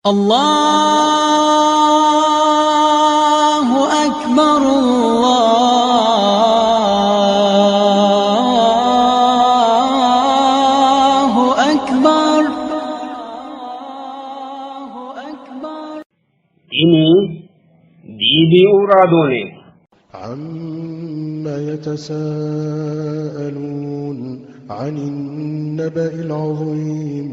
الله أكبر الله أكبر Tini DBU raadoone. عم يتساءلون عن النبأ العظيم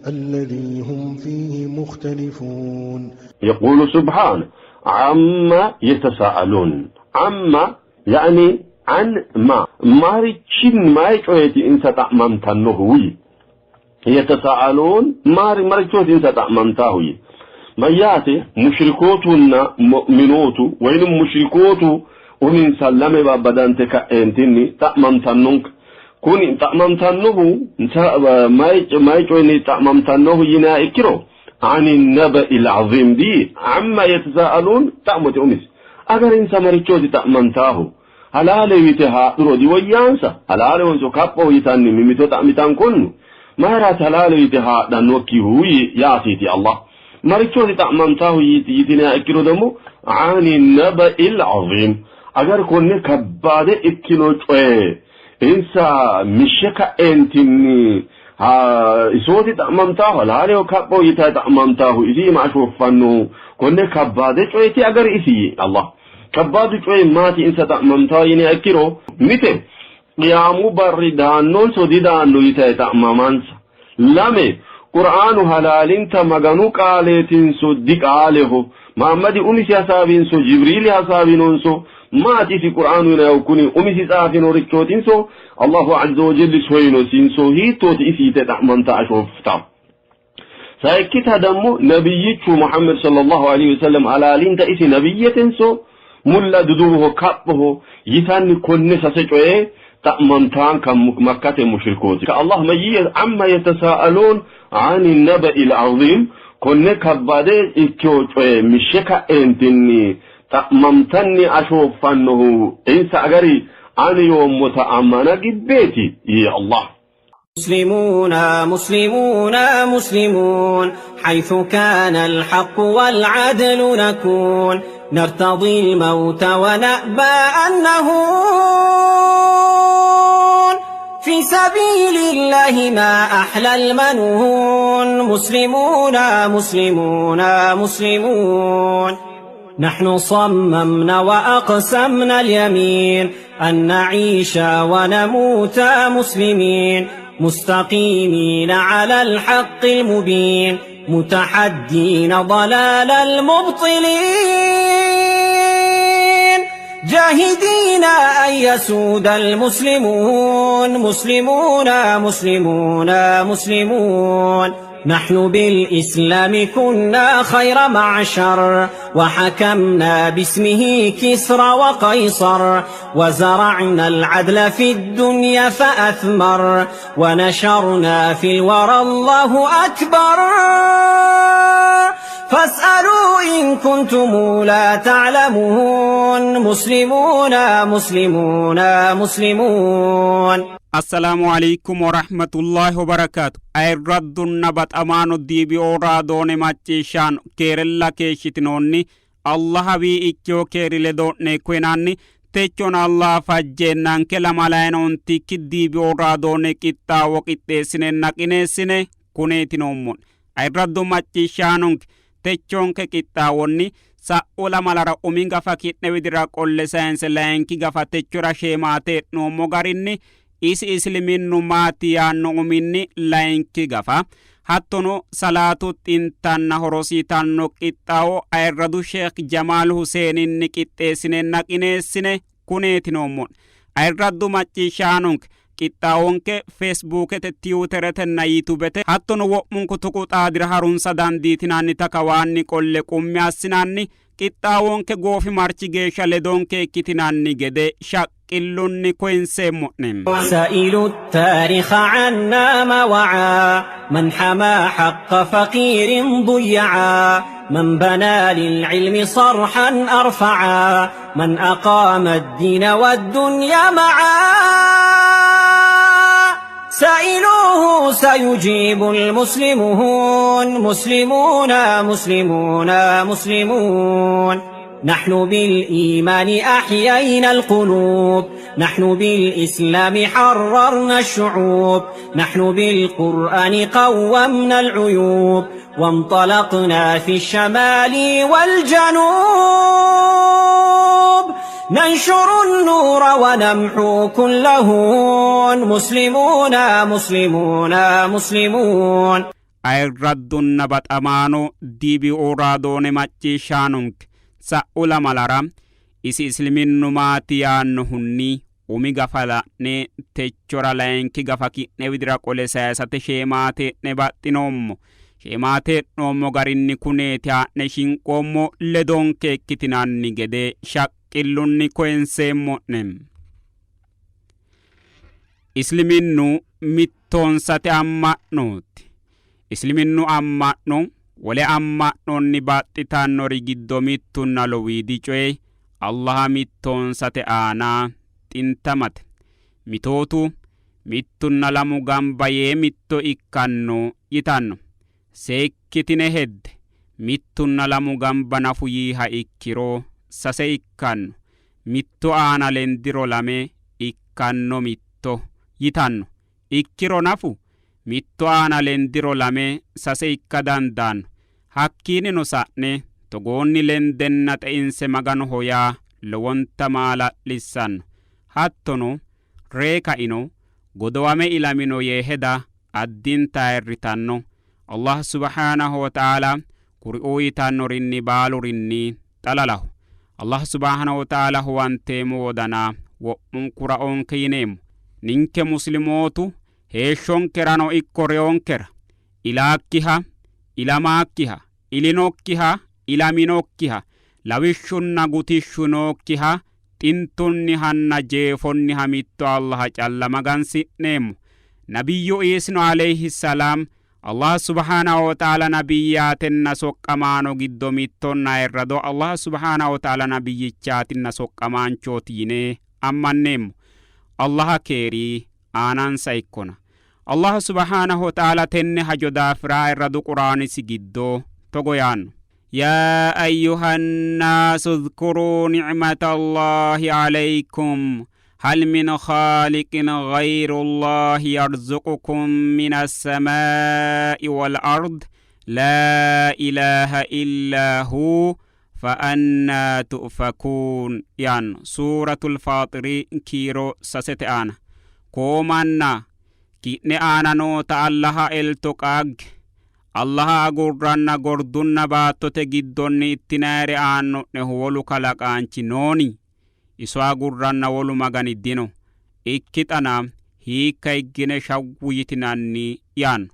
الذي هم فيه مختلفون. يقول سبحانه عما يتساءلون، عما يعني عن ما مارتشين ما يچويتي انسا تأممتنه يتساءلون مار مارتشوتي انسا تأممتاهوي مياتي مشركوتنا مؤمنوتو وين مشركوتو ومن سلم بابدانت كأنتني تأممتنونك كوني تأممتنه ما يچويني تأممتنه ينا إكرو عن النبأ العظيم دي عما يتساءلون تأمت أمس أجر إنسا مريتشوتي تأمنتاه هلالي ويتها درودي ويانسا هلالي ونسو كابو يتاني ممتو تأمتان كنو ما رات هلالي ويتها دانوكي هوي ياسيتي الله مريتشوتي تأمنتاه يتنا إكرو دمو عن النبأ العظيم أجر كوني كبادة إكينو چوي إنسا مشكا انتني isooti xa'mamtaahu halaaleho kapho yitayi xa'mamtaahu isi ima ashoofanno konne kabbaade coyeeti agar isi Allah kabbaadu coye maati insa xa'mamtaahu yiniha ikkiro mite qiyaamu barri daannonso didaanno yitayi xa'mamansa lame qur'aanu halaalinta maganu qaaleetinso diqaaleho Muhammadi umisi hasaawinso Jibriili hasaawinonso maati isi qur'aanu yinayihu kuni umisi tsaafinorichootinso Allahu azza wa jalli soyinosinso hiittooti isi yite xa'manta ashoofta sayikkita dammo nabiyyichu Muhammad sallallahu alaihi wasallam halaalinta isi nabiyyetenso mulla duduwoho kaphoho yitanni konne sase coye xa'mantaan kan makkate mushrikooti Allah mayyi amma yatasaaluun ani naba'i al-azim konne kabbaade ikkewo coye mishshe ka'eentinni xa'mamtanni ashooffannohu insa agari ani yoommota ammana gibbeeti yii Allah. مسلمون مسلمون مسلمون حيث كان الحق والعدل نكون نرتضي الموت ونأبى أن نهون في سبيل الله ما أحلى المنون مسلمون مسلمون مسلمون نحن صممنا وأقسمنا اليمين أن نعيش ونموت مسلمين مستقيمين على الحق المبين متحدين ضلال المبطلين جاهدين أن يسود المسلمون مسلمون مسلمون مسلمون نحن بالإسلام كنا خير معشر وحكمنا باسمه كسرى وقيصر وزرعنا العدل في الدنيا فأثمر ونشرنا في الورى الله أكبر فاسألوا إن كنتم لا تعلمون مسلمون مسلمون مسلمون. السلام عليكم ورحمة الله وبركاته. ayirraddunna baxamaano DBO raadoone macciishshaano keerella keeshshitinoonni Allahawii ikkeyo keeri ledo'ne ikko techona Allah fajjeennanke lamalayinoontikki DBO raadoone qixxaawo qixxeessinenna qineessine kuneetinoommo'ne. Ayirraddu macciishshaanonke techonke qixxaawonni sa'u lamalara umi gafa ki'ne widira qolle sayinse layinki gafa techora sheemaate hee'noommo garinni isi isiliminnu maati yaanno uminni layinki gafa hattono salaatu xintanna horosiitanno qixxaawo ayirradu Sheekh Jamaal Huseeninni qixxeessinenna qineessine kuneetinoommo'ne. Ayirraddu macciishshaanonke qixxaawonke Feesbuukete, Tiwuteretenna Yuutubete hattono wo'munku tuqu xaadira harunsa dandiitinannita kawaanni qolle qummi assinanni qixxaawonke goofimarchi geeshsha ledonke ikkitinanni gede shaqqillunni koyinseemmo'ne. سائلوا التاريخ عنا ما وعى من حمى حق فقير ضيعا من بنى للعلم صرحا أرفعا من أقام الدين والدنيا معا. سائلوه سيجيب المسلمون مسلمون مسلمون مسلمون نحن بالإيمان أحيينا القلوب نحن بالإسلام حررنا الشعوب نحن بالقرآن قومنا العيوب وانطلقنا في الشمال والجنوب ننشر النور ونمحو كل هون مسلمون مسلمون مسلمون Ayirraddunna baxamaano DBO raadoone macciishshaanonke sa'u lamalara isi isiliminnu maati yaannohunni umi gafa la'ne techora layinki gafa ki'ne widira qole sayisate sheemaate'ne baxxinoommo. Sheemaate hee'noommo garinni kuneeti haa'ne shinqoommo ledonke ikkitinanni gede shaqqillunni koyinseemmo'ne. Isiliminnu mittoonsate amma'nooti. Isiliminnu amma'no wole amma'nonni baxxitannori giddo mittunna lowiidi coyi Allaha mittoonsate aana xintamate. Mitootu mittunna lamu gamba yee mitto ikkanno yitanno. Seekkitine hedde mittunna lamu gamba nafu yiiha ikkiro sase ikkanno. Mitto aana lendiro lame ikkanno mitto yitanno. Ikkiro nafu mitto aana lendiro lame sase ikka dandaanno. Hakkiinnino sa'ne togoonni lendenna xeinse Maganoho yaa lowonta maala'lissanno. Hattono ree kaino godowame ilamino yee heda addinta ayirritanno. Allah subhaanahu wa ta'aala kuriuu yitannorinni baalurinni xalalaho. Allah subhaanahu wa ta'aala huwanteemmo wodana wo'munkura onke yineemmo. Ninke muslimootu heeshshonkerano ikko reyonkera ilaakkiha ilamaakkiha ilinokkiha ilaminokkiha lawishshunna gutishshu nookkiha xintunnihanna jeefonniha mitto Allaha calla magansi'neemmo. Nabiyyu Iisino alayhi salaam Allah subhaanahu wa ta'aala nabiyyaatenna soqqamaano giddo mittonna ayirrado Allah subhaanahu wa ta'aala nabiyyichaatinna soqqamaanchooti yine ammanneemmo. Allaha keeri aanansa ikkona. Allah subhaanahu wa ta'aala tenne hajo daafira ayirradu Quraanisi giddo togo yaanno. يا أيها الناس اذكروا نعمة الله عليكم هل من خالق غير الله يرزقكم من السماء والأرض لا إله إلا هو فأنا تؤفكون يعني سورة الفاطر كيرو سست آنا كومانا ki'ne aana noota Allaha elto qaagge. Allaha agurranna gordunna baattote giddonni ittinayire aanno'nehu wolu kalaqaanchi nooni? Iso agurranna wolu magani dino. Ikkixana hiikka higgine shawwu yitinanni yaanno.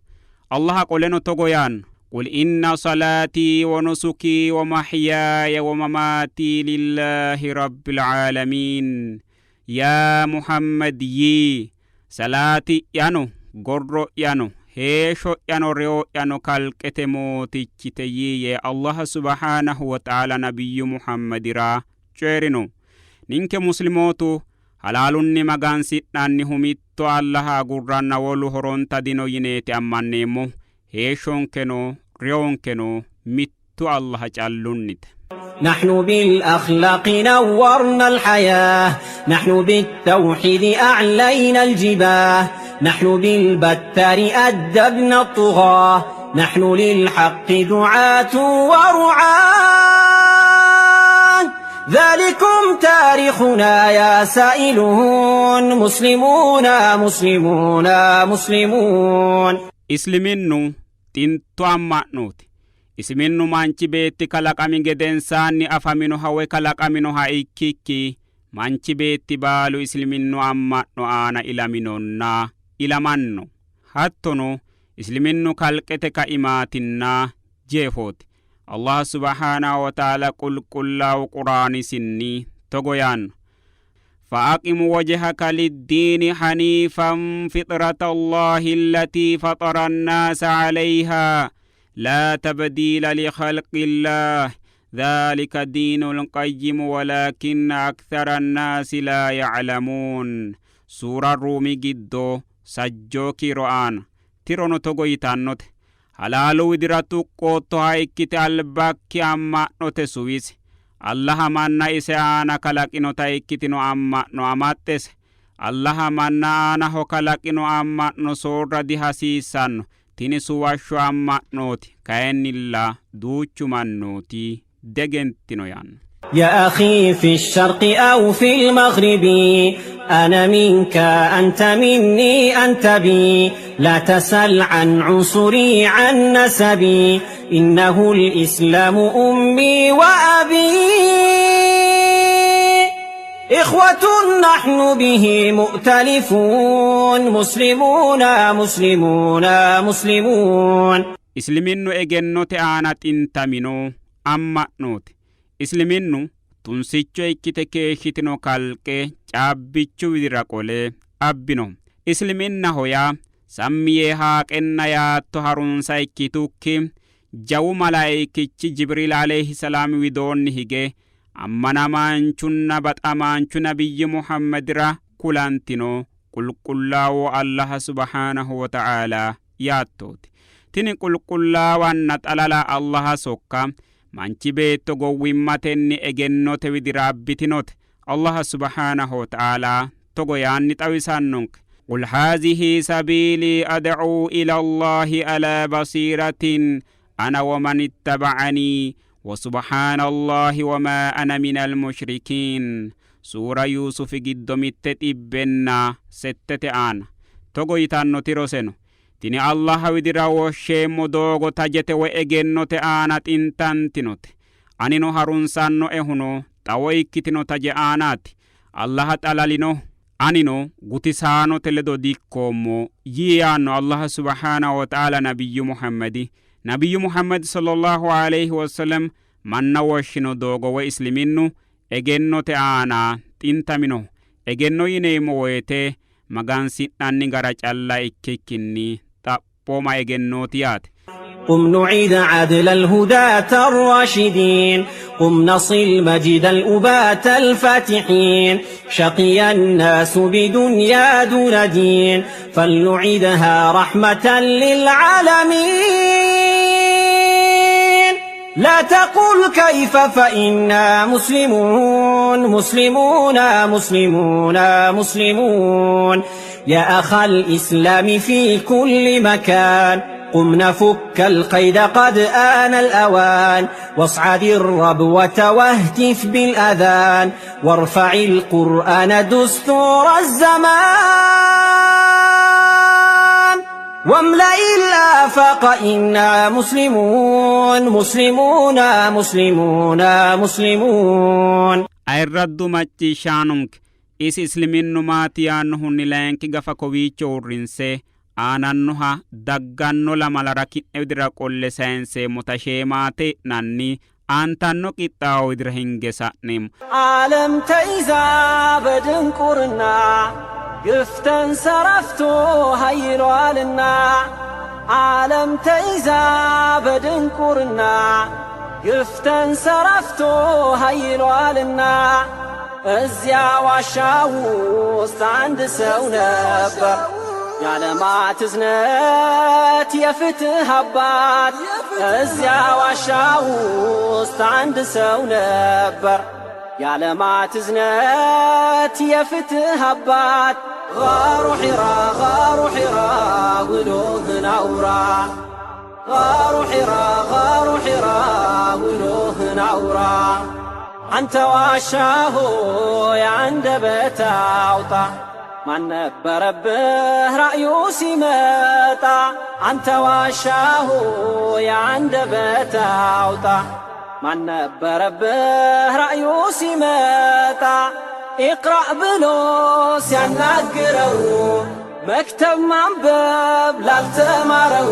Allaha qoleno togo yaanno. قل إن صلاتي ونسكي ومحياي ومماتي لله رب العالمين يا محمد yii salaati'yano gorro'yano heeshsho'yano reyo'yano kalqete mootichite yii yee Allah subhaanahu wa ta'aala nabiyyu Muhammadira coyi'rino. Ninke muslimootu halaalunni magansi'nannihu mitto Allaha agurranna wolu horonta dino yineeti ammanneemmo. Heeshshonkeno reyonkeno mittu Allaha callunnite. نحن بالأخلاق نورنا الحياة نحن بالتوحيد أعلينا الجباه نحن بالبتار أدبنا الطغاة نحن للحق دعاة ورعاة ذلكم تاريخنا يا سائلون مسلمون مسلمون مسلمون Isliminnu xintu amma'nooti. Isliminnu manchi beetti kalaqami gedensaanni afaminoha woy kalaqaminoha ikkikki manchi beetti baalu isliminnu amma'no aana ilaminonna ilamanno. Hattono isliminnu kalqete kaimaatinna jeefooti. Allah subhaanahu wa ta'aala qulqullaawu quraanisinni togo yaanno. فأقم وجهك للدين حنيفا فطرة الله التي فطر الناس عليها لا تبديل لخلق الله ذلك دين القيم ولكن أكثر الناس لا يعلمون سورة الرومي جدو Sajjoo kiiro aana. Tirono togo yitannote. Halaalu widira tuqqoottoha ikkite albakki amma'note suwisi. Allaha manna ise aana kalaqinota ikkitino amma'no amaxxese. Allaha manna aanaho kalaqino amma'no soorra dihasiissanno. Tini suwashsho amma'nooti. Kayinnilla duuchu mannooti degentino yaanno. يا أخي في الشرق أو في المغرب أنا منك أنت مني أنت بي لا تسل عن عنصري عن نسبي إنه الإسلام أمي وأبي إخوة نحن به مؤتلفون مسلمون مسلمون مسلمون Isliminnu egennote aana xintamino amma'nooti. Isliminnu tunsicho ikkite keeshshitino kalqe caabbichu widira qole abbino. Isliminnaho yaa sammi yee haaqenna yaatto harunsa ikkitukki jawu malaaykichi Jibriil alayhi salaam widoonni hige ammanamaanchunna baxamaanchu nabiyyi Muhammadira kulantino qulqullaawo Allaha subhaanahu wa ta'aalaa yaattooti. Tini qulqullaawanna xalala Allaha sokka manchi beetto gowwimmatenni egennote widira abbitinote. Allaha subhaanahu wa ta'aalaa togo yaanni xawisannonke. Qul haazihi sabiilii ad'uu ila Allahi alaa basiiratin ana waman ittaba'anii wa subhaana Allahi wamaa ana minal mushrikiin. Suura Yuusufi giddo 808 aana togo yitannoti roseno. Tini Allaha widira woshsheemmo doogo tajete woy egennote aana xintantinote. Anino harunsannoehuno xawo ikkitino taje aanaati. Allaha xalalino anino gutisaanote ledo dikkoommo yii yaanno Allaha subhaanahu wa ta'aala nabiyyu Muhammadi. Nabiyyu Muhammad sallallahu alayhi wasallam manna woshshino doogo woy isliminnu egennote aana xintamino. Egenno yineemmo woyite magansi'nanni gara calla ikkikkinni xaphooma egennooti yaate. قم نعيد عدل الهداة الراشدين قم نصل مجد الأباة الفاتحين شقي الناس بدنيا دون دين فلنعيدها رحمة للعالمين لا تقل كيف فإنا مسلمون مسلمون مسلمون مسلمون يا أخ الإسلام في كل مكان قم نفك القيد قد آن الأوان واصعد الربوة واهتف بالأذان وارفع القرآن دستور الزمان واملأ الآفاق إنا مسلمون مسلمون مسلمون مسلمون Ayirraddu macciishshaanonke isi isliminnu maati yaannohunni layinki gafa kowiicho uurrinse aanannoha dagganno lamalara ki'ne widira qolle sayinseemmota sheemaate e'nanni aantanno qixxaawo widira hinge sa'neemmo. ዓለም ተይዛ በድንቁርና ግፍ ተንሰራፍቶ ኃይሏልና ዓለም ተይዛ በድንቁርና ግፍ ተንሰራፍቶ ኃይሏልና እዚያ ዋሻ ውስጥ አንድ ሰው ነበር የዓለማት እዝነት የፍትህ አባት እዚያ ዋሻ ውስጥ አንድ ሰው ነበር የዓለማት እዝነት የፍትህ አባት غار حرا غار حرا ውሎህን አውራ غار حرا غار حرا ውሎህን አውራ አንተ ዋሻ ሆይ አንደበት አውጣ ማን ነበረብህ ራእዩ ሲመጣ አንተ ዋሻ ሆይ አንደበት አውጣ ማን ነበረብህ ራእዩ ሲመጣ ኢቅራእ ብሎ ሲያናግረው መክተብ ማንበብ ላልተማረው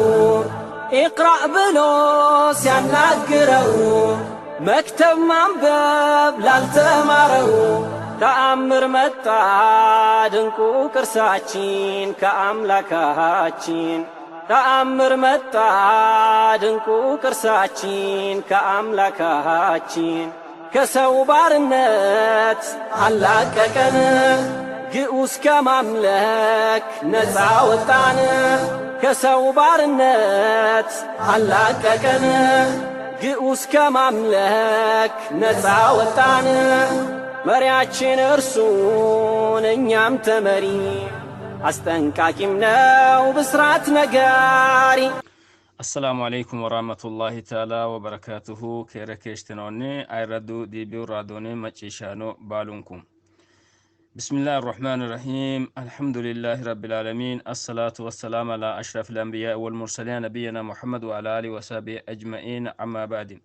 ኢቅራእ ብሎ ሲያናግረው መክተብ ማንበብ ላልተማረው ተአምር መጣ ድንቁ ቅርሳችን ከአምላካችን ተአምር መጣ ድንቁ ቅርሳችን ከአምላካችን ከሰው ባርነት አላቀቀን ግዑዝ ከማምለክ ነፃ ወጣን፣ ከሰው ባርነት አላቀቀን። ግዑዝ ከማምለክ ነፃ ወጣን፣ መሪያችን እርሱን እኛም ተመሪ፣ አስጠንቃቂም ነው ብስራት ነጋሪ። Assalaamu alaikum warahmatullahi taala wabarakatuhu. Keere keeshitinoonni ayirraddu diibiyu raadoone macciishshaano baalunku. Bismillahi arrahmani irrahim. Alhamdulillahi rabbil alamin. Assalaatu wassalamu ala ashraf alambiyaa walmursalin nabiyina Muhammad wa ala alihi wasahbihi ajma'in. Amma ba'di,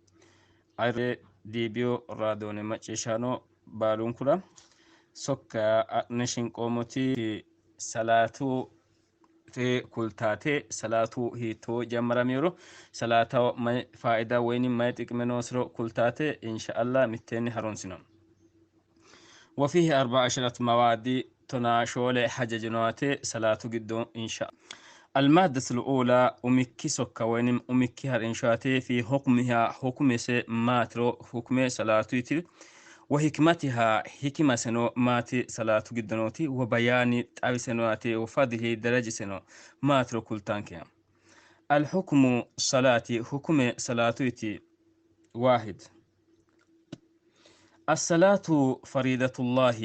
ayirre diibiyu raadoone macciishshaano baalunkura sokka adhine shinqoommoti salaatu te kultaate, salaatu hiittoo jammaramiro, salaataho mayi faayida woyni mayi xiqime noosiro kultaate, inshaallah mitteenni harunsino. وفيه 14 مواد 12 حججنوات صلاة قدو إن شاء. المادة الأولى أمكي سكا وينم أمكي هرإنشاتي في حكمها، حكم ماترو، حكم صلاة وحكمتها، حكمة سنو ماتي صلاة قدنوتي، وبيان تعوي سنواتي، وفضله درجة سنو ماترو كل تانكي. الحكم صلاة، حكم صلاة. واحد، الصلاة فريضة الله،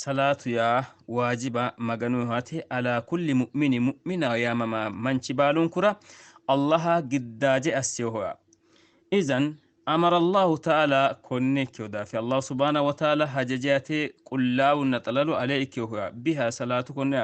صلاة يا واجبة مغنوهاتي على كل مؤمن، مؤمنا يا ماما من بالون كرة الله قداج أسيوها. إذن أمر الله تعالى كونك في الله سبحانه وتعالى هججاتي قل لا نطلل عليك هو بها صلاة كنا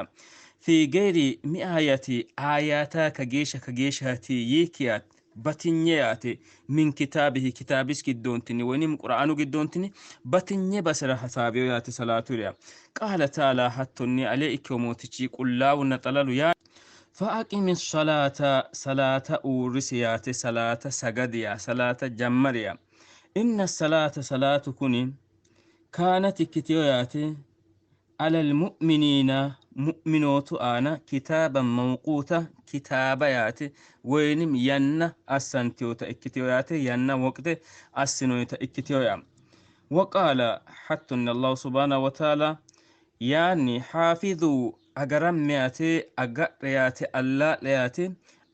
في غير مئة آياتا كجيش كجيشاتي يكيات batinye yaate min kitaabihi, kitaabis giddoontini woynim qur'aanu giddoontini batinye basera hasaabiyo yaate salaaturiya. Qaala taala, hattonni ale ikkewo mootichi qullaawunna xalalu yaa فأقم الصلاة، صلاة أورس yaate، صلاة سجديا، صلاة جمريا. إن الصلاة، صلاة كوني، كانت كتيو yaate على المؤمنين، مؤمنوت أنا، كتابا موقوتا، كتابا yaate وينم yanna assantiyoota ikkitiyo yaate، yanna waqte assinoyta ikkitiyo ya. وقال، حتى أن الله سبحانه وتعالى يعني حافظوا أجرمياتي أجرياتي ألا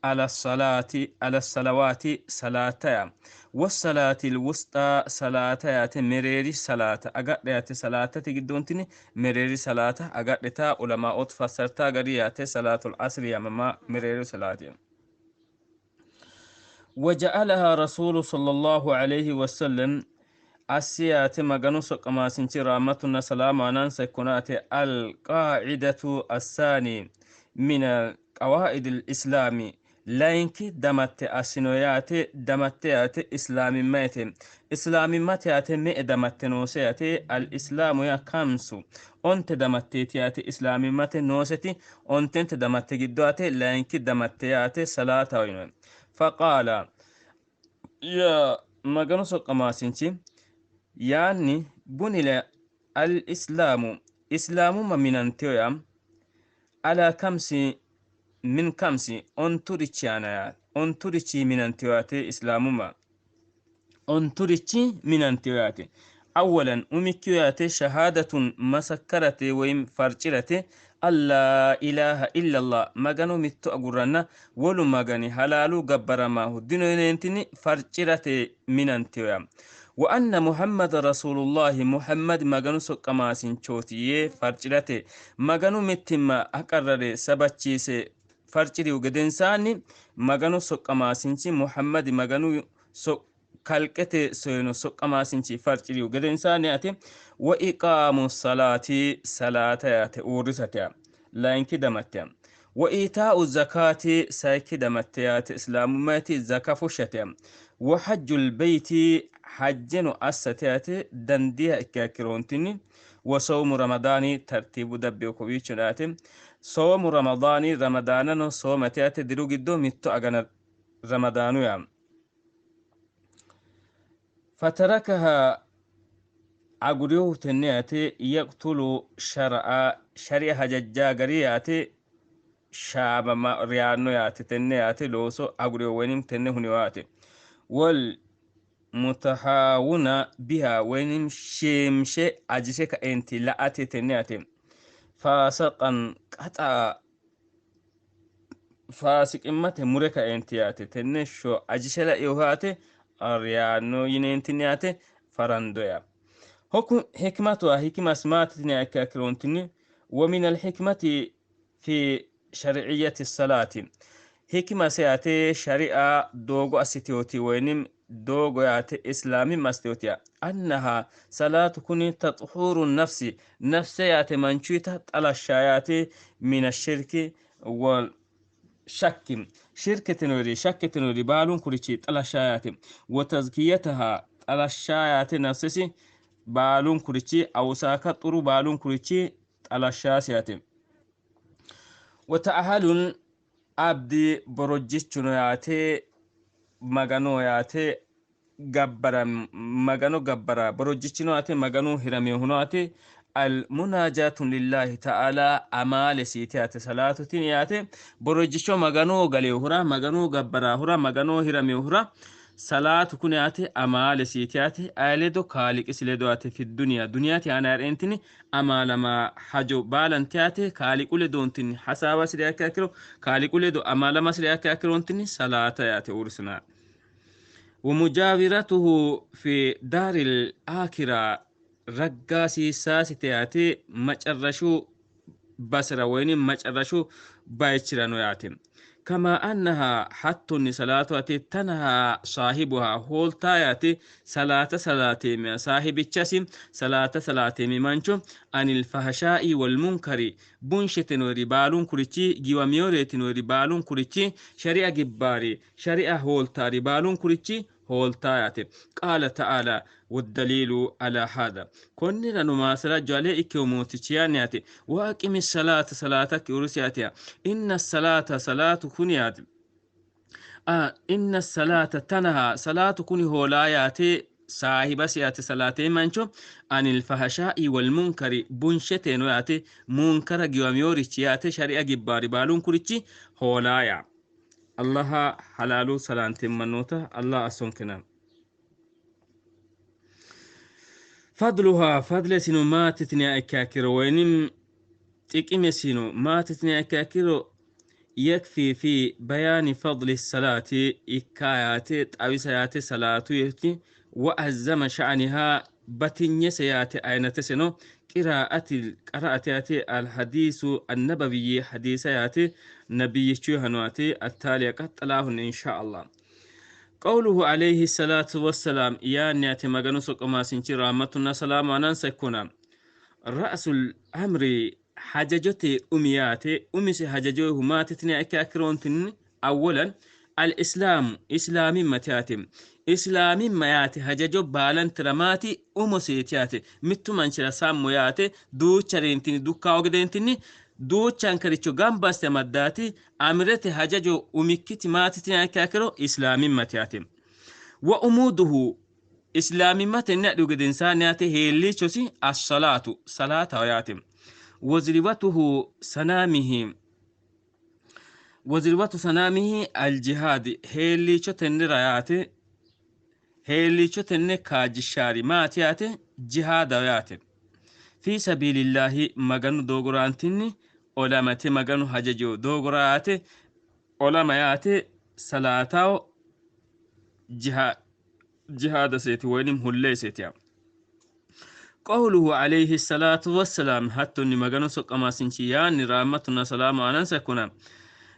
على الصلاة، على الصلوات، صلاة والصلاة الوسطى، صلاة مريري صلاة أجرياتي، صلاة تجدونتني مريري صلاة أجريتا. علماء فسرتا غرياتي صلاة العصر يا ماما مريري صلاة. وجعلها رسول صلى الله عليه وسلم أسيات مغانو سقما رحمتنا سلام سيكونات القاعدة الثاني من قواعد الإسلام، layinki damatte assino yaate. Damatte yaate islaamimmayete, islaamimmate yaate me''e damatte noose yaate? Al-islaamu yaa kamsu, onte damatteeti yaate islaamimmate nooseti. Ontente damatte giddo yaate layinki damatte yaate salaataho yinoonni. Faqaala yaa maganu soqqamaasinchi yaanni bunila al-islaamu, islaamumma minanteyo yaa alaa kamsi min kamsi, onturichi aana yaate, onturichi minanteyo yaate, islaamumma onturichi minanteyo yaate. Awwalan, umikkiyo yaate, shahaadatun, masakkarate woyim farcirate, allaa ilaaha illallah, magano mitto agurranna wolu magani halaalu gabbaramaahu dino yineentini farcirate minanteyo yaa. وأن محمد رسول الله، محمد مغانو soqqamaasinchooti yee farcirate, maganu mittimma aqarrare sabachiise farcirihu gedensaanni maganu soqqamaasinchi Muhammad maganu kalqete soyino soqqamaasinchi farcirihu gedensaanni ate. Wa iqaamu salaati, salaata yaate uurrisate layinki damatte. Wa iitaa'u zakaati, sayikki damatte yaate islaamummati zaka fushshate. Wa hajjul beyti, hajjeno assate yaate dandiiha ikkiha ikkiroontinni. Wa sawmu ramadaani, tartiibu dabbeyo kowiicho yaate, soomu ramadaani, ramadaanano soomate yaate, diru giddo mitto agana ramadaanu yaa. Fatarakaha, aguriyohu tenne yaate, yaqtulu shar'a, shari'a hajajjaa gari yaate shaabama riyaanno yaate, tenne yaate looso aguriyo woynim tenne huniyo yaate. Wal mutahaawuna biha woynim sheemshe ajishe kaenti la'ate tenne yaate. Faasaqan qaxa faasiqimmate mure kaeenti yaate tenne sho ajishe lainohu yaate reyaanno yineentini yaate farandoya hikmatuha hikimas maatitini ikka ikkiroontinni ومن الحكمة في شرعية الصلاة hikimase yaate shari'a doogo assiteoti woynim doogo yaate islaamimma assiteotiya annaha salaatu kuni taxhuuru nafsi nafse yaate manchuyita xalashsha yaate min ashirki wal shakki shirketinori shakketinori baalunkurichi xalashsha yaate wa tazkiyataha xalashsha yaate nafsesi baalunkurichi awusaaka xuru baalunkurichi xalashshaasi yaate وتأهل abdi borojjichuno yaate magano yaate gabbara magano gabbara borojjichino yaate maganu hiramehuno yaate almunajatu lillahi ta'ala amaale siite yaate salatu tini yaate borojjicho magano galeehura magano gabbarahura magano hiramehura salaatu kun yaate amaale siite yaate aye ledo kaaliqisi ledo yaate fi duniya duniyati aana heedheentini amaalama hajo baalanti yaate kaaliqu ledoontini hasaawasiri akka ikkiro kaaliqu ledo amaalamasiri akka ikkirontini salaata yaate ursina ومجاورته في دار الآخرة رقاسي ساسي yaate macarrashu basra wayni macarrashu bayichirano yaate كما أنها حتى صلاة تنهى صاحبها هولتا صلاة صلاة صاحب الشاسم صلاة صلاة منشو عن الفحشاء والمنكر بنشتن ربالون كريتشي جواميوريتن ربالون كريتشي شريعة جباري شريعة هولتا ربالون كريتشي هولتاياتي قال تعالى والدليل على هذا كوننا نماسلا جالي إكيو موتيشيانياتي وأقم الصلاة صلاتك ورسياتي إن الصلاة صلاة كنيات إن الصلاة تنهى صلاة كني هولاياتي صاحب سياتي صلاة منشو عن الفحشاء والمنكر بنشتين ياتي منكر جواميوريتش ياتي شريعة جباري بالون كوريتشي هولايا الله حلالو سلانتين منوتا الله أسونكنا فضلها فضل سنو ما تتنيا إكاكيرو وينم تكيم سنو ما تتنيا إكاكيرو يكفي في بيان فضل الصلاة إكايات أو صلاة يهتي وأزم شأنها بتنية سياتي أين تسنو قراءة قراءة الحديث النبوي حديث ياتي نبي شوهنواتي التالية قد إن شاء الله قوله عليه الصلاة والسلام يا نياتي مغانو سقما سنشي رحمتنا سلام أنان رأس الأمر حججتي أمياتي أمس حججوه ما تتني أكاكرونتن أولا الإسلام إسلامي متاتي إسلامي مياتي هججو بالان ترماتي أمسيتياتي متو منشرا سامو ياتي دوچارينتني دوكاوغدينتني duuchankaricho gamba asse amaddaati amirete hajajo umikkiti maatitiniha ikkiha ikkiro islaamimate yaate wa umuduhu islaamimmatenni adhihu gedensaanni yaate heelliichosi assalaatu salaataho yaate wazriwatuhu sanaamihi wazriwatu sanaamihi aljihaadi heelliicho tennera yaate heelliicho tenne kaajjishaari maati yaate jihaadaho yaate fi sabiilillaahi maganu doogoraantinni olamate maganu hajajo doogora yaate olama yaate salaataho jihaadaseeti woynim hulleeseeti yaa قوله عليه الصلاة والسلام حتى مغانو سقماسنشي يعني رحمتنا سلام على كنا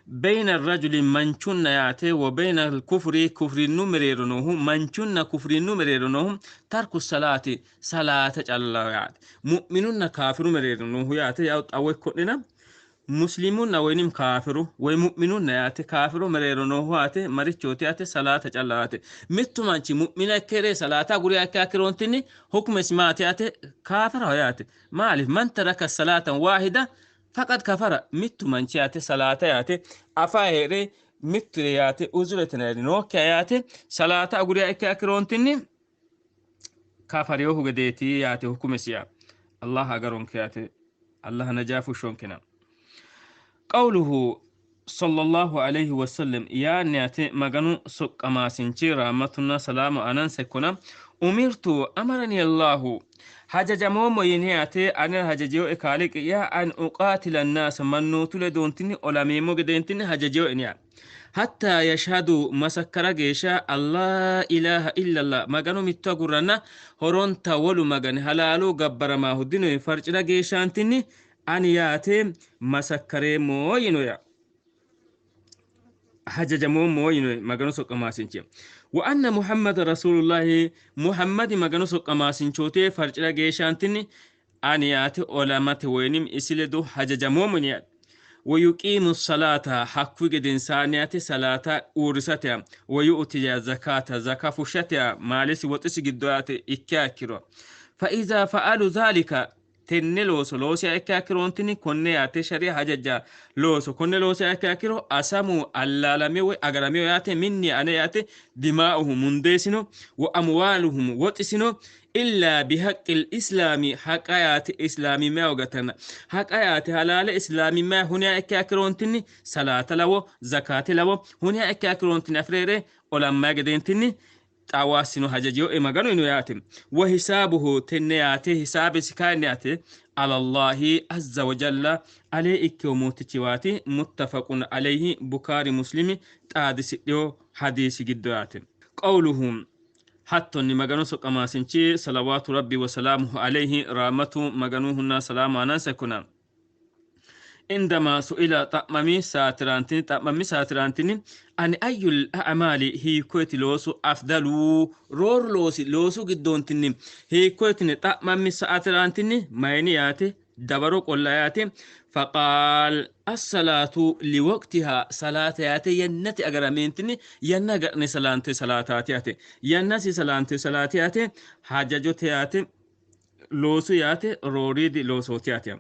بين الرجل منشن ياتي وبين الكفر كفر نمريرنه منشن كفر نمريرنه ترك الصلاة صلاة الله ياتي مؤمنون كافر مريرنه ياتي أو كلنا مسلمون وينم كافر ومؤمنون ياتي كافر مريرنه ياتي مريتشوتي ياتي صلاة الله ياتي متو مانشي مؤمنة كري صلاة غوري كاكرونتني حكم اسمات ياتي كافر ياتي ما من ترك الصلاة واحدة فقد كفر mittu manchi yaate salaata yaate afa hee're mitture yaate uzureteneri nookkiha yaate salaata aguriha ikkiha ikkiroontinni kafareyohu gedeeti yaate hukumesiya allah agaronke yaate allah najaa fushshonkena qawluhu sallallahu alayhi wasallam yaanni yaate maganu soqqamaasinchi rahmatunna salaamu anansa ikkona umirtu amarani allahu Hajajamoommo yini yaate anera hajajeyoe kaaliiqi'ya an uqaatila annaasa mannootu ledoontinni olameemmo gedeentinni hajajeyoe yaa. Hatta yashhadu masakkara geeshsha Allah ilaha illallah maganu mitto agurranna horonta wolu magani halaalu gabbaramaahu dino farcira geeshshaantinni ani yaate masakkareemmo yino yaa. Hajajamoommo yino maganu soqqamaasinchi. Wa anna Muhammada rasuulullahi Muhammadi maganu soqqamaasinchooti farcira geeshshaantinni ani yaate olamate woyinim isi ledo hajajamoommo yini yaate. ويقيم الصلاة حكو gedensaani صلاة uurrisate ويؤتي زكاة زكاة fushshate maalesi woxisi giddo yaate ikkiha ikkiro فإذا فعلوا ذلك tenne looso loosiha ikkiha ikkiroontinni konne yaate sharia hajaja looso konne loosiha ikkiha ikkiro asamu allaalame woy agarameyo yaate minni ane yaate dimaa'uhum mundeesino wa amwaaluhum woxisino illaa bihaqqil islaami haqa yaate islaamimmaa ogatanna haqa yaate halaale islaamimmaa huniha ikkiha ikkiroontinni salaata lawo zakaate lawo huniha ikkiha ikkiroontinni afireere olammaa gedeentinni xawaasino hajajiyo maganu ino yaate wa hisaabuhu tenne yaate hisaabisi kayinni yaate alallahi azza wa jalla alee ikkewo mootichiwaati muttafaqun alayhi bukaari muslimi xaadisidhiyo hadiisi giddo yaate qawluhu hattonni maganu soqqamaasinchi salawaatu rabbi wasalaamuhu alayhi raamatu maganuhunna salaamu anansa kuna عندما سئل طأممي ساترانتني طأممي ساترانتني أن أي الأعمال هي كويت لوسو أفضل رور لوسي لوسو قدونتني هي كويتني طأممي ساترانتني ماينياتي دبرو قلاياتي فقال الصلاة لوقتها صلاة ياتي ينتي أقرامينتني ينا قرني صلاة صلاة ينسي صلاة صلاة ياتي حاجة ياتي لوسو ياتي روريدي لوسو ياتي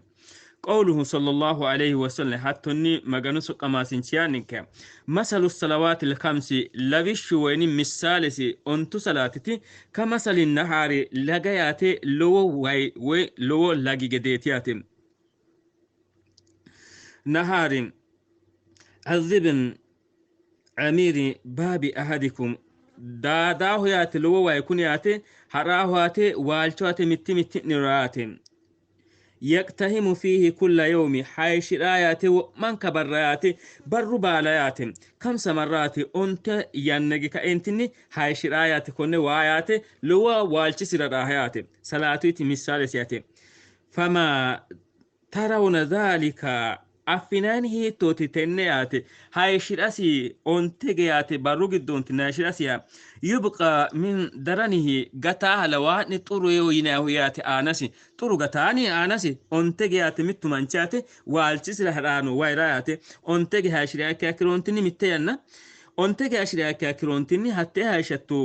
قوله صلى الله عليه وسلم حتى مغانو سقماسنشيانك مثل الصلوات الخمس لوش وين مثالسي أنتو صلاتتي كمثل النهار لغياتي لو واي وي لو لغي جديتياتي نهار عذب عمير باب أحدكم داداه ياتي لو واي كن ياتي هراه ياتي والشو ياتي متي متي نراتي يقتهم فيه كل يوم حيشرايات من كبريات بر باليات خمس مرات أنت ينجي كأنتني حيشرايات كن وايات لو والش سرايات صلاتي مثال سياتي فما ترون ذلك affinaan hiittooti tenne yaate hayishidhasi ontege yaate barru giddoonti nayishidhasiya yubqa min daranihi gataa halawaa'ni xuru yoo yinaahu yaate aanasi xuru gataani aanasi ontege yaate mittu manchi yaate waalchisira hadhaano wayira yaate ontege hayishiriyaa ikkiha ikkiroontinni mitte yanna ontege hayishiriyaa ikkiha ikkiroontinni hattee hayishatto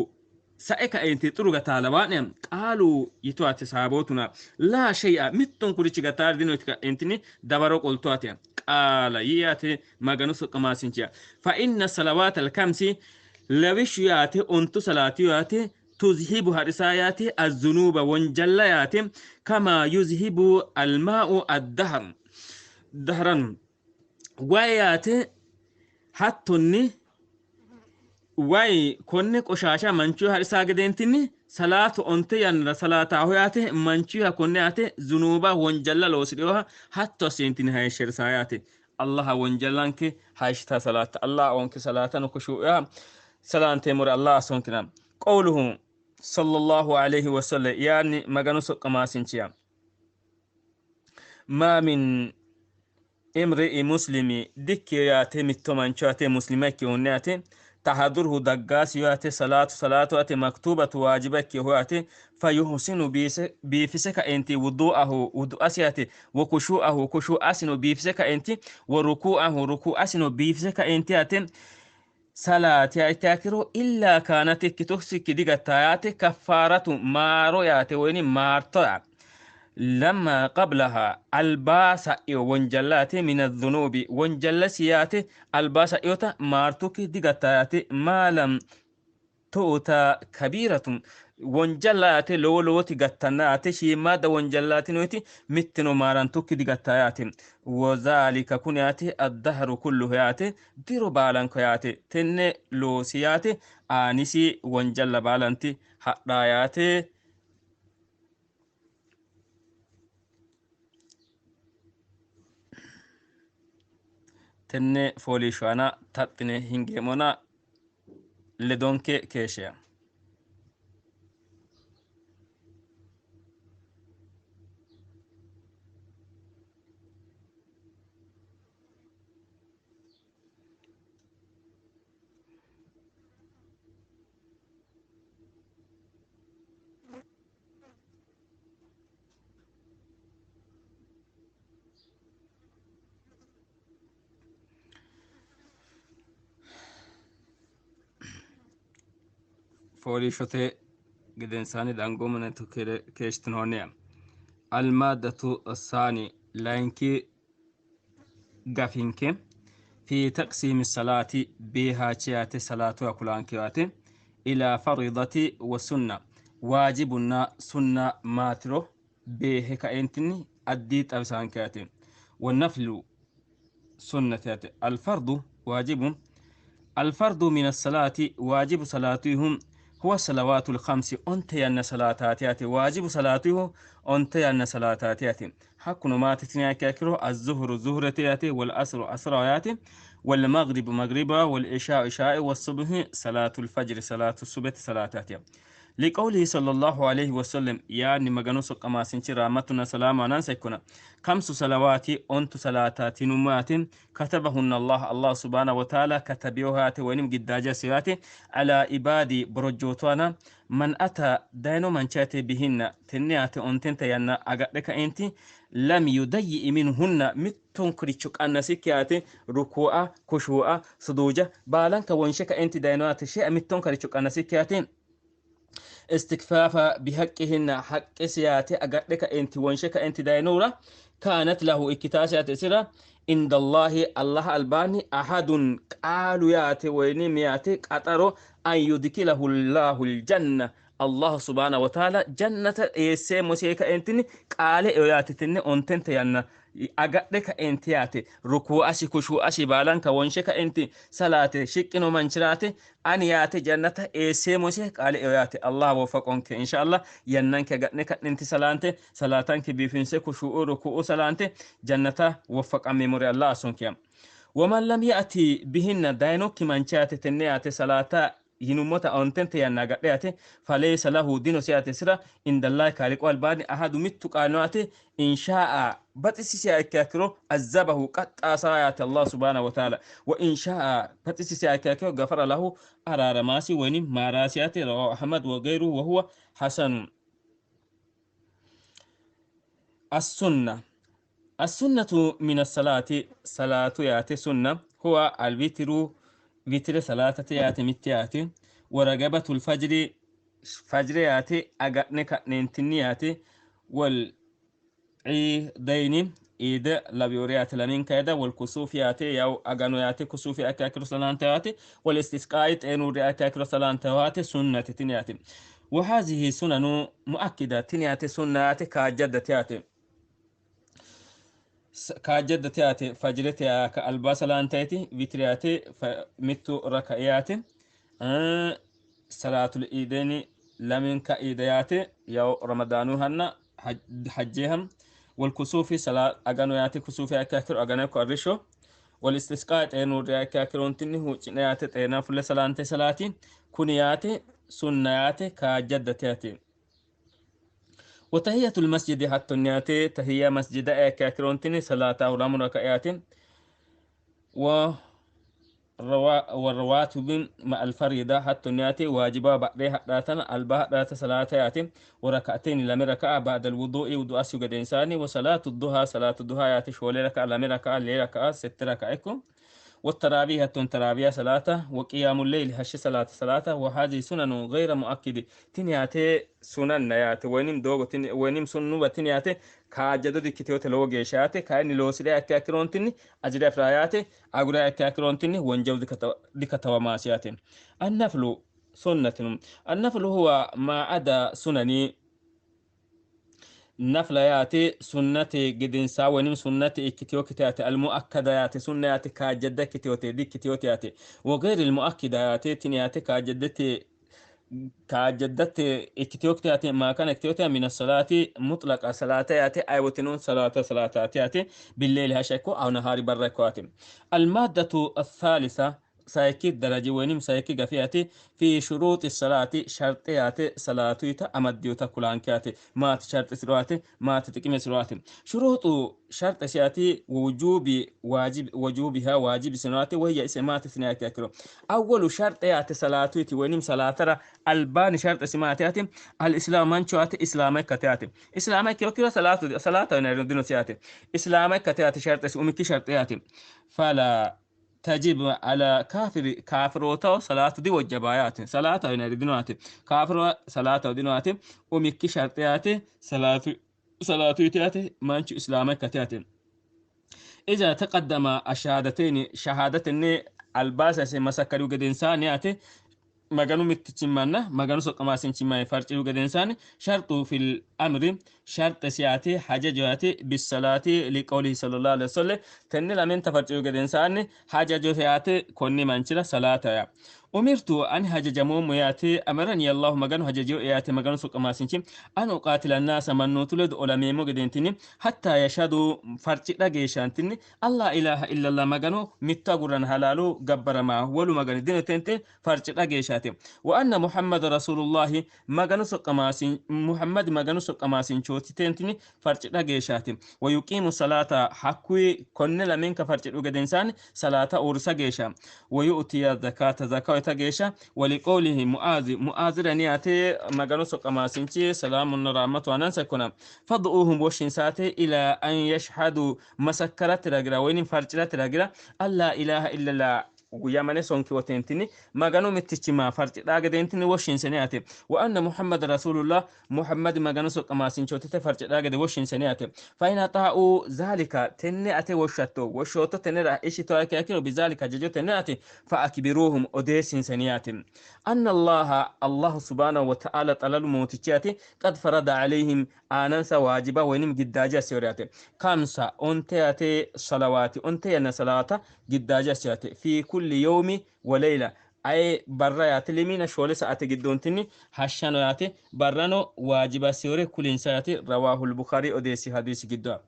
sa'e ka'eenti xuru gataa lawaa'ne qaalu yituwaate saabootuna laa shay'a mittun kurichi gataa dinoyti ka'eentini dabaro qoltuwaate qaala yiyaate maganu soqqamaasinchiya fa inna salawaata alkamsi lawishshu yaate ontu salaatiyo yaate tuzhibu hadhisaa yaate azzunuuba wonjalla yaate kama yuzhibu almaa'u addahar dahran wayi yaate hattonni wayi konne qoshasha manchu harisaa gedentinni salaatu onte yannara salaataaho yaate manchuha konne yaate zunuuba wonjalla loosidhiyoha hatto assentini hayishsherisaa yaate allaha wonjallanke hayishita salaata allah onke salaatano kushuuya salaanteemore allah asonkina qawluhu sallallahu alayhi wasallam yaani maganu soqqamaasinchiya ma min imri'i muslimi dikkiyo yaate mitto mancho yaate muslima ikkihunne yaate تحضره دقاس ياتي صلاة صلاة ياتي مكتوبة واجبة ياتي فيحسن بيفسك أنت وضوءه وضوء ياتي وخشوعه خشوع أسن بيفسك أنت وركوعه ركوع أسن بيفسك أنت ياتي صلاة ياتي إلا كانت كتوسك دقة كفارة مارو ياتي وين مارتو لما قبلها الباسا ونجلات من الذنوب ونجلسيات الباسا يوتا مارتوك ديغتايات ما لم تؤتا كبيرة ونجلات لو لو تغتنات شي ما دا ونجلات نوتي متنو مارانتوك ديغتايات وذلك كنياتي الدهر كله ياتي ديرو بالانكو ياتي تن لوسياتي آنسي ونجل بالانتي حقاياتي Tenne fooliishsho aana taxxine hingeemmona ledonke keeshshe. Fooliishshote gedensaanni dangoomane keeshshitinoonniha. Almaaddatu saani layinki gafinke fi taqsiimi salaati beehaache yaate salaatuwa kulaanke yaate ila faridati wa sunna waajibunna sunna maatiro beehe kaentinni addii xawisaanke yaate. Wannaflu sunnate yaate. Alfardu waajibu الفرض من الصلاة واجب صلاتهم هو الصلوات الخمس. أنت ين صلاتات واجب صلاته أنت ين صلاتات حكنا ما تتنيا كاكرو الظهر زهرة والعصر عصر والمغرب مغربا والعشاء عشاء والصبح صلاة الفجر صلاة الصبح صلاتات. لقوله صلى الله عليه وسلم يعني مغنو سقما سنچ رحمتنا سلام نانسكنا خمس صلوات أنت صلاتات نمات كتبهن الله الله سبحانه وتعالى كتبيوهات ونم قداجة سيات على عبادي برجوتوانا من أتى دينو من شاتي بهن تنيات أنتن تيانا أغادك أنت لم يضيء منهن متون كريتشك أن سكياتي ركوع خشوع سدوجة بالانك ونشك أنت دينوات شيء متون كريتشك أن سكياتي استكفاف بحقهن حق سياتي أغادك أنت ونشك أنت دينورا كانت له إكتاسيات سرا عند الله الله الباني أحد قالوا ياتي وينم ياتي قطروا أن يدخله الله الجنة الله سبحانه وتعالى جنة إيسي مسيكا أنتني قال ياتي تني أنتن تيانا agadhe ka enti yaate ruku'ashi kushu'ashi baalanka wonshe ka enti salaate shiqqino manchiraate ani yaate jannata eesseemose qaale eo yaate. Allah wofaqonke inshallah yannanke agadhe ka'nenti salaante salaatanke biifinse kushu'u ruku'u salaante jannata woffaqammemore Allah assonke. Waman lam ya'ti bihinna dayinokki manchi yaate tenne yaate salaata yinummota ontente yanna agadhe yaate faleysa lahu dinosi yaate sira indallahi kaaliqu albaani ahadu mittu qaalino yaate insha'a baxisisiha ikkiha ikkiro azabahu qaxxaasaa yaate Allah subhanahu wa ta'ala wa insha'a baxisisiha ikkiha ikkiro gafara lahu araaramaasi woynim maaraasi yaate. Rawahu Ahmad wa gayruhu wa huwa hasanu. السنة السنة من الصلاة صلاة ياتي سنة هو الوتر وتر صلاة ياتي مت ياتي ورغبة الفجر فجر ياتي أغنك ننتني ياتي والعيدين إيد لبيوريات لمن كيدا والكسوف ياتي يو أغنو ياتي كسوف أكاكر صلاة ياتي والاستسقاء تنور أكاكر صلاة ياتي سنة تنياتي. وهذه سنن مؤكدة تنياتي سنة كاجدة ياتي kaajjadda yaate fajirete ka alba salantayti witriyate mittu raka'iyate salatul iideni lamin ka iidayate yaw ramadanuhanna hajjeham والكسوف صلاة أغانو ياتي كسوف أكاكر أغانو كاريشو والاستسقاء تينو أكاكرون تني هو ياتي تينا فل صلاة صلاتي كنياتي سنياتي كاجدة ياتي وتحية المسجد حتى نياتي تحية مسجد أكاكرون تني صلاة أولام ركعات والرواتب مع الفريضة حتى نياتي واجبة بعدها حداتنا الباء ذات صلاة ياتي وركعتين لم ركعة بعد الوضوء وضوء سجد إنساني وصلاة الضحى صلاة الضحى ياتي شولي ركعة لم ركعة لي ركعة ست ركعكم والتراويح تراويح صلاة وقيام الليل هش صلاة صلاة. وهذه سنن غير مؤكد تنياتي سنن ياتي وينم دوغ وينم سنن تنياتي كاجدو ديكتيوت لو جيشاتي كاين لو سري اكاكرون تني اجري افراياتي اغرا اكاكرون تني ونجو ديكتوا ماسياتي. النفل سنة النفل هو ما عدا سنن نفل ياتي سنة جدنسا ونم سنة إكتيو كتاتي المؤكدة ياتي سنة ياتي كاجدة كتيوتي دي كتيوتي ياتي وغير المؤكدة ياتي تنياتي كاجدة Kaajjaddate ikkiteyokkite yaate maakana ikkiteyote min salaati mutlaqa salaata yaate aywotino salaata salaataati yaate billeeli hasha ikko aw nahaari barra ikko yaate. Almaaddatu athaalisa sayikki daraji woynim sayikki gafi yaate fi shuruuxi salaati sharxe yaate salaatuyita amaddiyota kulaanke yaate maati sharxisiro yaate maati xiqimesiro yaate shuruuxu sharxesi yaate wujubi waajib wujubiha waajibisino yaate wahiya ise maati sinayake akkiro awwalu sharxe yaate salaatuyiti woynim salaatara albaani sharxesi maati yaate al-islaam mancho yaate islaama ikkate yaate islaama ikkiro salaatu salaata dinosi yaate islaama ikkate yaate sharxesi umikki sharxe yaate fala تجب على كافر كافروتا صلاة دي وجبايات صلاة ينادي كافر صلاة دينوات ومكي شرطيات صلاة صلاة يتيات مانش إسلامك كتيات إذا تقدم الشهادتين شهادتين الباسة مسكروا قد إنسان ياتي maganu mittichimmanna maganu soqqamaasinchimma farciru gedensaani sharxu fil amri sharxe siyaati hajajo yaati bisalaati liqawlihi sallallahu alaihi wasallam tenne lamenta farciru gedensaani hajajo yaate konni manchira salaata yaa umirtu an hajajamoommo yaate amarani allahu maganu hajajo yaate maganu soqqamaasinchi an uqaatila annaasa mannootu ledo olameemmo gedentini hatta yashhadu farcidha geeshshaantinni allah ilaaha illallah maganu mitto agurran halaalu gabbaramaa wolu magani dinotente farcidha geeshshaate wa anna muhammada rasulullahi maganu soqqamaasin muhammad maganu soqqamaasinchooti tentini farcidha geeshshaate wa yuqiimu salaata hakkuyi konne lamenka farcidhu gedensaani salaata uursa geeshsha wa yu'tiya zakata zakaweta geeshsha waliqawlihi mu'aazi mu'aazira niyaate maganu soqqamaasinchi salaamunna rahmatu anansa ikkona fad'uuhum woshshinsaate ilaa an yashhadu masakkarate ragira woynin farcirate ragira an laa ilaaha illallah yamane sonki wotentini maganu mittichima farcidhaa gedentini woshshinsene yaate wa anna muhammada rasulullah muhammad maganu soqqamaasinchootite farcidhaa gede woshshinsene yaate fa in axaa'u zaalika tenne ate woshshatto woshshootto tennera ishitoa ikkiro bizaalika hajajo tenne ate fa akbiruuhum odeessinsene yaate anna allaha allahu subhanahu wa ta'ala xalalu mootichi yaate qad farada alayhim aanansa waajiba woynim giddaaje assiyore yaate kamsa onte yaate salawaati onte yanna salaata giddaaje assiyo yaate fi kulli yawmi wa layla ay barra yaate limina shoole sa'ate giddoontinni hashshano yaate barrano waajiba assiyore kulinsa yaate rawaahu lbukaari odeessi hadiisi giddoa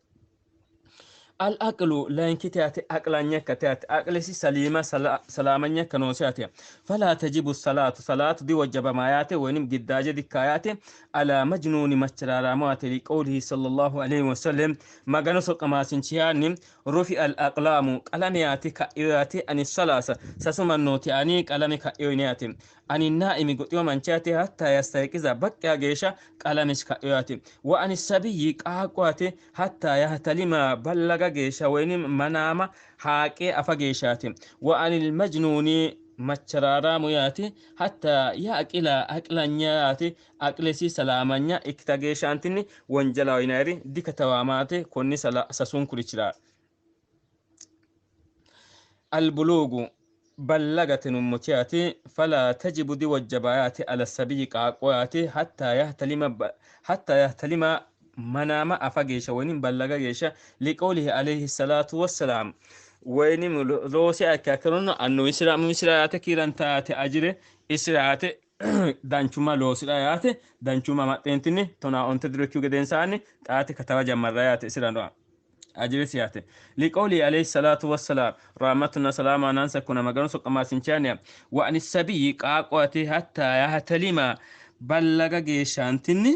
العقل لانك تاتي عقلانيك تاتي عقلسي سليمة سلامانيك نوسياتي فلا تجب الصلاة صلاة دي وجب ما ياتي ونم قداجة دي كاياتي على مجنون مشرارامات لقوله صلى الله عليه وسلم ما قنص قماسين رفع الأقلام قلم ياتي كأياتي عن الصلاة سسما النوتي أني قلم كأيونياتي عن النائم قد يوم أنشاتي حتى يستيقظ بكى جيشا قلمش كأياتي وعن السبي قاقواتي حتى يهتلم بلغ geeshsha woynim manaama haaqee afa geeshshaati wa anil majnuuni macharaaraamu yaati hatta yaqila aqlanya yaati aqlesi salaamanya ikkita geeshshaantinni wonjalaho yinayiri dikatawaamaate konni sasunkurichira albuluugu ballagate nummoti yaati fala tajibu diwajjaba yaati ala sabiyyi qaaqqo yaati hatta yahtalima manaama afa geeshsha woynim ballaga geeshsha liqawlihi alayhi salaatu wassalaam woynim loose akkakirono annu isira amu isira yaate kiiranta yaate ajire isira yaate danchumma loosira yaate danchumma amaxxeentinni 12 diro ikkihu gedensaanni xaate katawa jammarra yaate isira noa ajirisi yaate liqawlihi alayhi salaatu wassalaam rahmatuna salaama anansa kuna maganu soqqamaasinchaaniya wa ani sabiyyi qaaqqo ate hatta yahtalima ballaga geeshshaantinni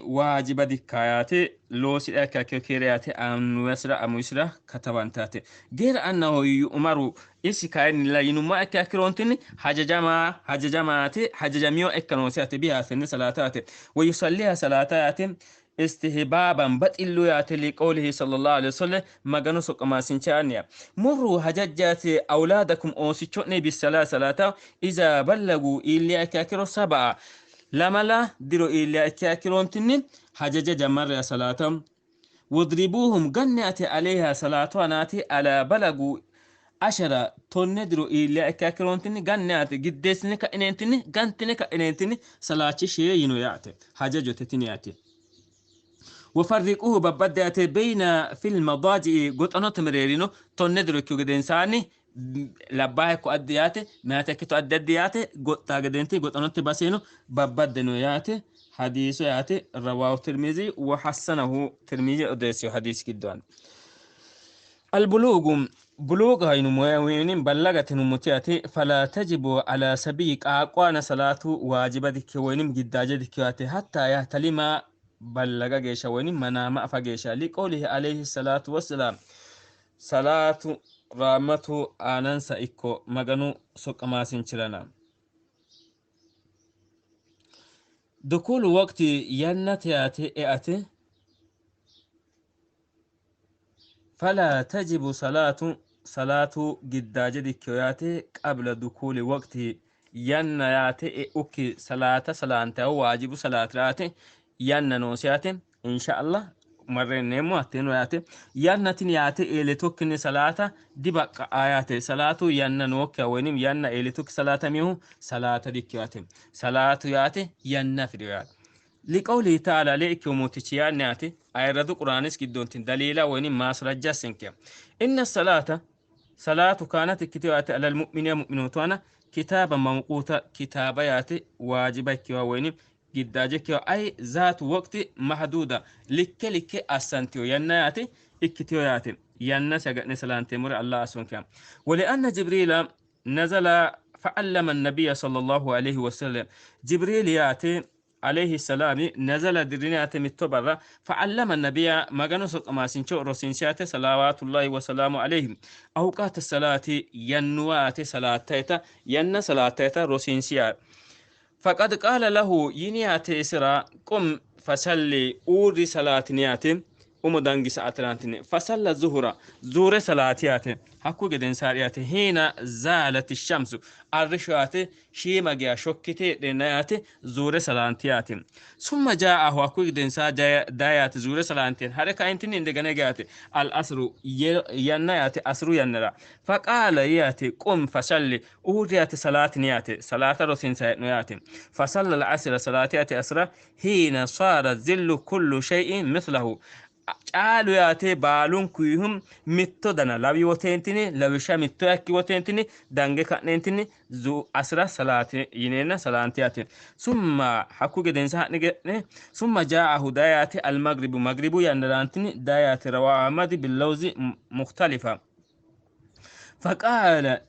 waajiba dikka yaate loosidha ikkakkeyo keere yaate annuwasira amuwisira katabantaate geera annahu yu'maru isi kayinnilla yinumma ikke akkiroontinni hajajama hajajamaate hajajamiyo ikka noosi yaate bihaasenne salaata yaate wayusalliha salaata yaate istihbaaban baxillu yaate liqawlihi sallallahu alaihi wasallam maganu soqqamaasinchaaniya murru hajajjaate awlaadakum oosicho'ne bisalaa salaata iza ballaguu iilliya ikke akkiro saba'a lamala diro iilliya ikke akkiroontinni hajaja jammarreya salaata wadribuuhum ganne ate aleyha salaatu anaati alaa balagu ashara 10 diro iilliya ikke akkiroontinni ganne ate giddeessine ka'ineentinni gantine ka'ineentinni salaachishee yino yaate hajajote tini yaate وفرقوه ببدأت بين في المضاجع قطنة مريرينو 10 diro ikkihu gedensaanni Labbaaha ikko addi yaate mayata ikkito addi addi yaate goxxaa gedeenti goxanotti baseeno babbadde no yaate hadiiso yaate rawaahu Tirmizi wa hassanahu Tirmizi odeessiyo hadiisi giddoan. البلوغ بلوغ هاي بلغت نمتياتي فلا تجب على سبي قاقوانا صلاة واجبة وينم جداجة كياتي حتى يهتلم بلغ جيشا وينم منام أفا لقوله عليه الصلاة والسلام صلاة رامته آنانسا إكو مغنو سقماسين چلنا دخول وقت ينتياتي ائتي فلا تجب صلاة جداجة دكياتي قبل دخول وقت ينياتي أوكي صلاة صلاة واجب صلاة راتي ين نوسياتي إن شاء الله مرين أتينو ياتي ينتين ياتي إلي توكني صلاة دي بقى آياتي صلاة ين نوكا وينم ين إلي توك صلاة ميهو صلاة دكياتي صلاة ياتي ين في لقوله تعالى لئك وموتشيان ياتي أيرد قرآنس قدونتين دليلا وين ما سرجسنك إن الصلاة صلاة كانت كتابة على المؤمنين مؤمنون كتابا موقوتا كتابة ياتي واجبة كوا وين قداجك أي ذات وقت محدودة لك لك أسانتيو يناتي إكتيو ياتي ينا سجن سلانتي مر الله أسونك ولأن جبريل نزل فعلم النبي صلى الله عليه وسلم جبريل ياتي عليه السلام نزل درنات متبرة فعلم النبي مغنو سقماسينشو رسينشات صلوات الله وسلامه عليه أوقات الصلاة ينوات صلاة ين صلاة رسينشيا فقد قال له ينيات إسرا قم فصلي أوري صلاة نياتي umo dangisa atirantini fasalla zuhura zuure salaatiyate hakku gedensaariyate hiina zaalat shamsu arrishoyate shiima geya shokkite dhenayate zuure salantiyate summa jaa'ahu hakku gedensaa dayate zuure salantiyan hare kaintini indegane geyate al asru yannayate asru yannara faqaala yate qum fasalli uuriyate salatiniyate salata rosinsahe'noyate fasalla al asra salatiyate asra hiina saara zillu kullu shay'in mithlahu caalu yaate baalunkuyihum mitto dana lawi woteentini lawishsha mitto yakki woteentini dange ka'neentini zu asira salaati yineenna salaanti yaate summa hakku gedensa ha'ni ge'ne summa jaa'ahu dayaate almagribu magribu yannaraantini dayaate rawaa ahmadi billawzi mukhtalifa faqaala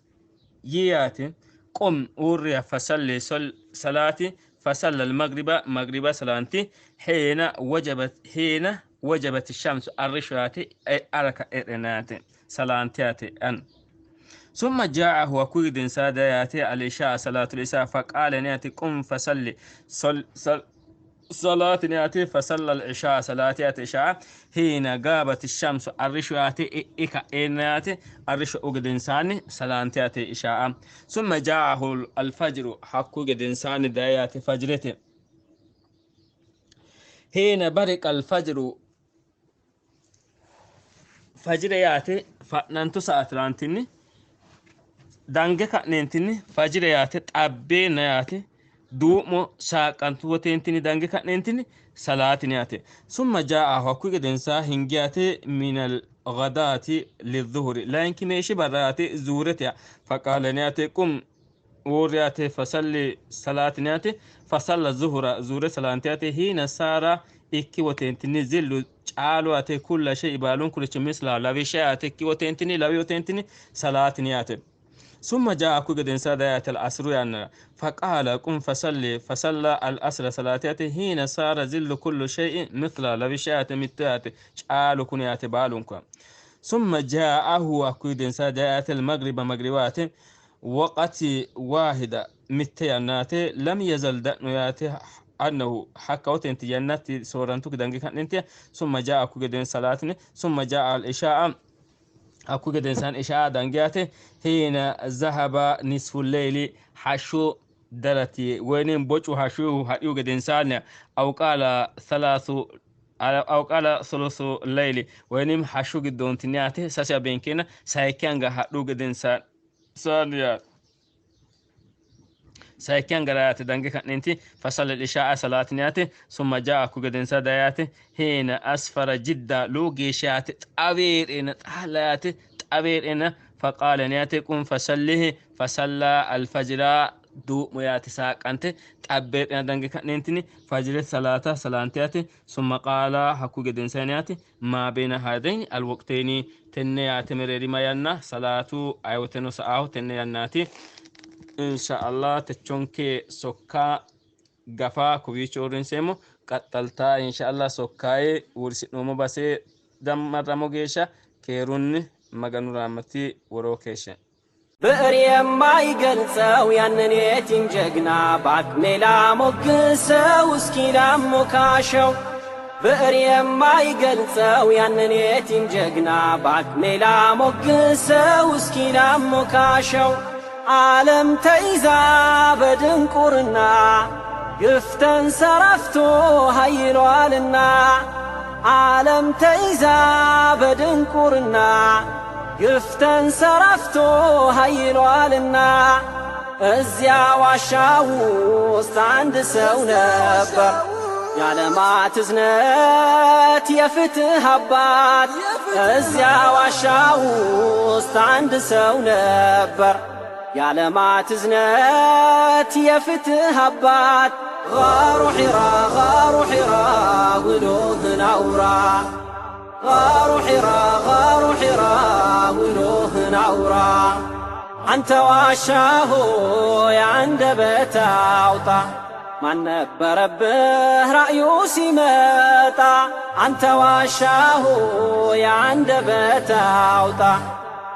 yiyaate qum uurriya fasalli salaati فصلى المغرب مغرب سلانتي حين وجبت حين وجبت الشمس الرشوات أرك إرنات سلانتيات أن ثم جاءه وكيد سادياتي العشاء صلاة العشاء فقال نياتي قم فصلي صل صل صلاة نياتي فصلى العشاء صلاة العشاء حين غابت الشمس الرشوات إكا إناتي الرش أجد سلانتيات عشاء ثم جاءه الفجر حق إنسان دايات فجرته حين برق الفجر فجر ياتي فننتو ساعتلانتني dange ka'neentinni fajire yaate xabbeenna yaate duu'mo saaqantu woteentini dange ka'neentinni salaatini yaate summa jaa'ahu hakkuyi gedensaa hingi yaate minal غداة للظهر لكن ماشي براتي زورتي فقال نياتي قم ورياتي فصلي صلاة نياتي فصلى الظهر زور صلاة حين سار ikki wotentini zillu caalu ate kulla shay baalun kurichi misla lawisha ate ikki wotentini lawi wotentini salaatini ate ثم جاء كوجد سادات العصر يعني فقال قم فصلي فصلى العصر صلاتي حين صار زل كل شيء مثل لبشات متات شعال كنيات بالونك ثم جاءه كوجد سادات المغرب مغربات وقت واحدة متيانات لم يزل دأنيات أنه حكوت انت جنات سورانتك دنجك انت ثم جاء كوجد صلاتني ثم جاء العشاء hakku gedensan ishaa dangiyaate hiina zahaba nisfu leyli hashu darati wenin bocu hashu hadhiu gedensan aw qaala thalathu aw qaala thuluthu leyli wenin hashu giddoontiniyaate sase benkena sayikkianga hadhu gedensan saniya sayikkian garayaate dange ka'nenti fasalla lishaa salaatiniyaate summa jaa ku gedensa dayaate hiina asfara jidda loo geeshayaate xaweedhena xaalayaate xaweedhena Faqaala yaate qum fasallihi fasalla alfajira duu'mo yaate saaqante xabbeexena dange ka'neentini fajire salaata salaante yaate summa qaala hakku gedensaani yaate maa beena haadayn alwaqteyni tenne yaate mereerima yanna salaatu aywoteno sa'aaho tenne yannaati insha allah techonke sokka gafa kowiicho uurrinseemmo qaxxaltaa insha allah sokkaye uurrisi'noommo base dammarramo geeshsha keerunni maganu raamati woroo keeshshe ብዕር የማይገልጸው ያንን የቲም ጀግና በአቅሜ ላሞግሰው እስኪ ላሞካሸው ብዕር የማይገልጸው ያንን የቲም ጀግና በአቅሜ ላሞግሰው እስኪ ላሞካሸው ዓለም ተይዛ በድንቁርና ግፍ ተንሰራፍቶ ኃይሏልና ዓለም ተይዛ በድንቁርና ግፍ ተንሰራፍቶ ኃይሏልና እዚያ ዋሻ ውስጥ አንድ ሰው ነበር የዓለማት እዝነት የፍትህ አባት። እዚያ ዋሻ ውስጥ አንድ ሰው ነበር የዓለማት እዝነት የፍትህ አባት። غار حرا غار حرا ውሎህን አውራ غار حرا غار حرا ውሎህን አውራ አንተ ዋሻ ሆይ አንደበት አውጣ ማን ነበረብህ ራእዩ ሲመጣ አንተ ዋሻ ሆይ አንደበት አውጣ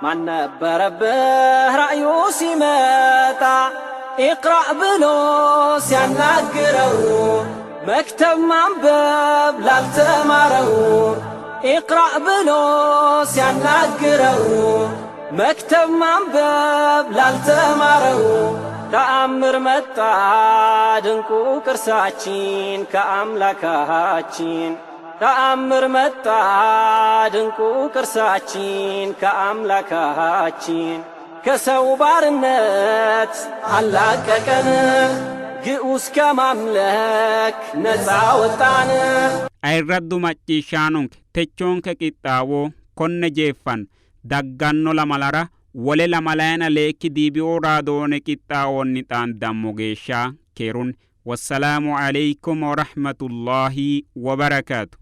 ማን ነበረብህ ራእዩ ሲመጣ ኢቅራእ ብሎ ሲያናግረው መክተብ ማንበብ ላልተማረው ኢቅራእ ብሎ ሲያናግረው መክተብ ማንበብ ላልተማረው ተአምር መጣ ድንቁ ቅርሳችን ከአምላካችን ተአምር መጣ ድንቁ ቅርሳችን ከአምላካችን ከሰው ባርነት አላቀቀን ግዑዝ ከማምለክ ነፃ ወጣን። Ayirraddu macciishshaanonke techonke qixxaawo konne jeeffanno dagganno lamalara wole lamalayina leekki diibi'o raadoone qixxaawonni xaandammo geeshsha keerunni wassalaamu aleykum warahmatullaahi wabarakaatu.